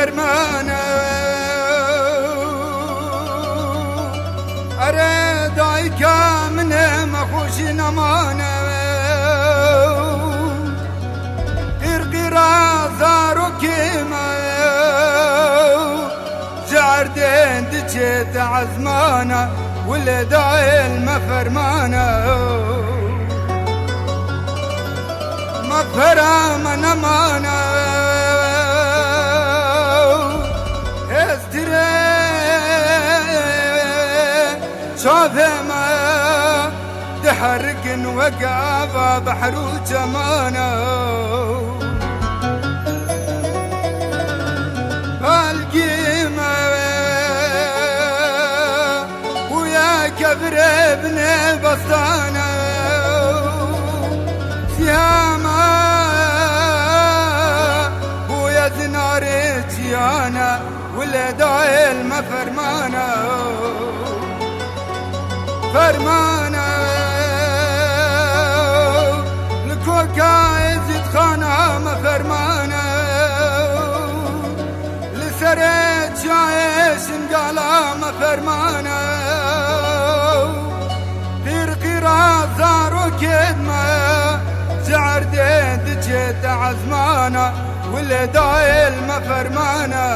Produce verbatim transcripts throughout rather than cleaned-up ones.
Fermane, ere dayika min e, me xweşî nemane. Qîrqîra zarokê me, ji erdê diçe te ezmana, wile dayê li me fermane. Me pera me nemane, hêztirê çavê me diherikin weke ava behr û çemane. Belgî me bûye kevirê binê bestane, siyama bûye zinarê çiyane, wile dayê li me fermane. Fermane, li koka Êzîdxana me fermane. Li serê çiyayê Şingala me fermane, qîrqîra zarokên me ji erdê diçe te ezmana, wile dayê li me fermane.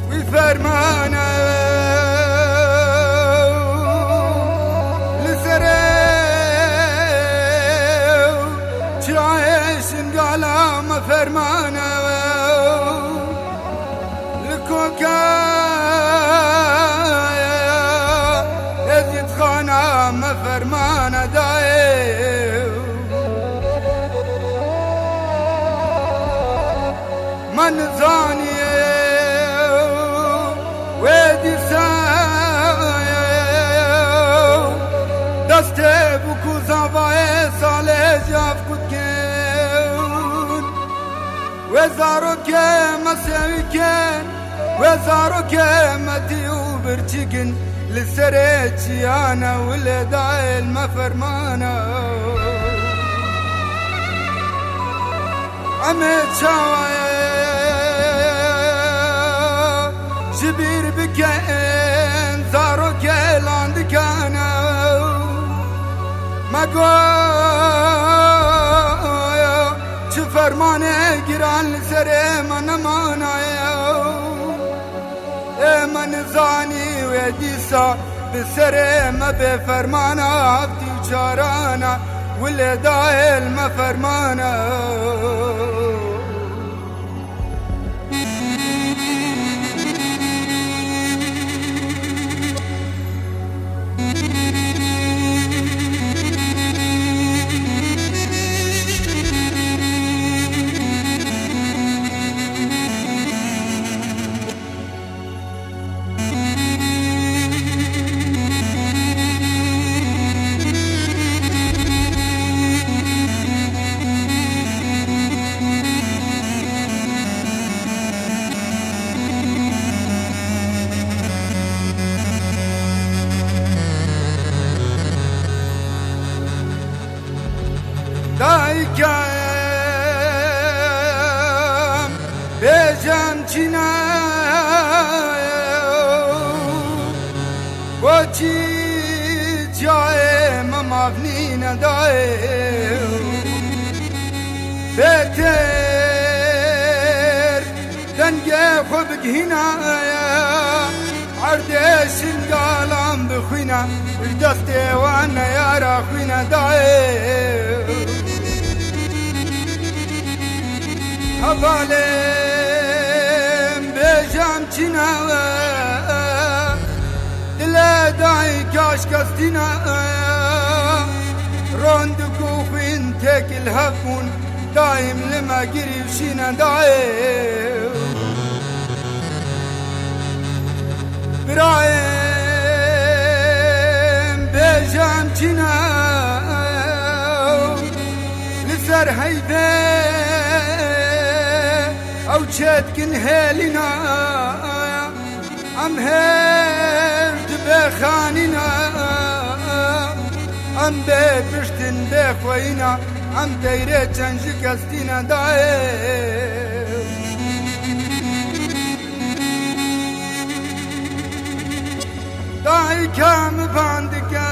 Wî fermane li serê çiyayê Şingala me fermane, li koka Êzîdxana me fermane dayê. Me nizaniye wê dîsa destê bû ku zavayê salê cav kutkin. Wê zarokê me sewîkin, wê zarokê me tî û birçikin, li serê çiyane wile dayê li me fermane. Em ê çawa ji bîr bikin zarokê landikane? Me got, çi fermanê giran li serê me nemanaye. Ê me nizanî wê dîsa bi serê me bê fermana heftî û çarana, wile dayê li me fermana. Dayika em bêjin çîne, koçî çiyayê me maf nîne dayê. Bêtir dengê xwe bigihîne, erdê Şingalan bixwîne, ji destê wan neyara xwîne dayê. Balêm bêjam çîna, dile dayî kaş kestîna, rondik û xwîn têkil hev bûn, daîm li me girî û şîne dayê. Birayêm bêjam çîna, li ser heyvê ew çêtkin hêlîna, em hêv dibê xanîna, em bê piştin bê xweyîna, em teyrê çend ji kestîne dayê. Dayika min bandike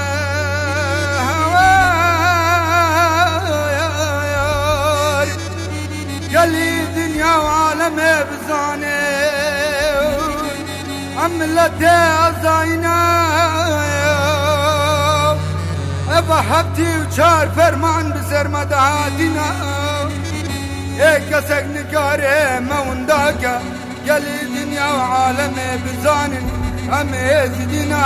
hewar, gelî dinya û alemê bizane, em miletê ezayî ne. Eva heftî û çar ferman bi ser me dihatîne. Ê kesek nikare me winda ke, gelî dinya û alemê bizanin, em êzidî ne.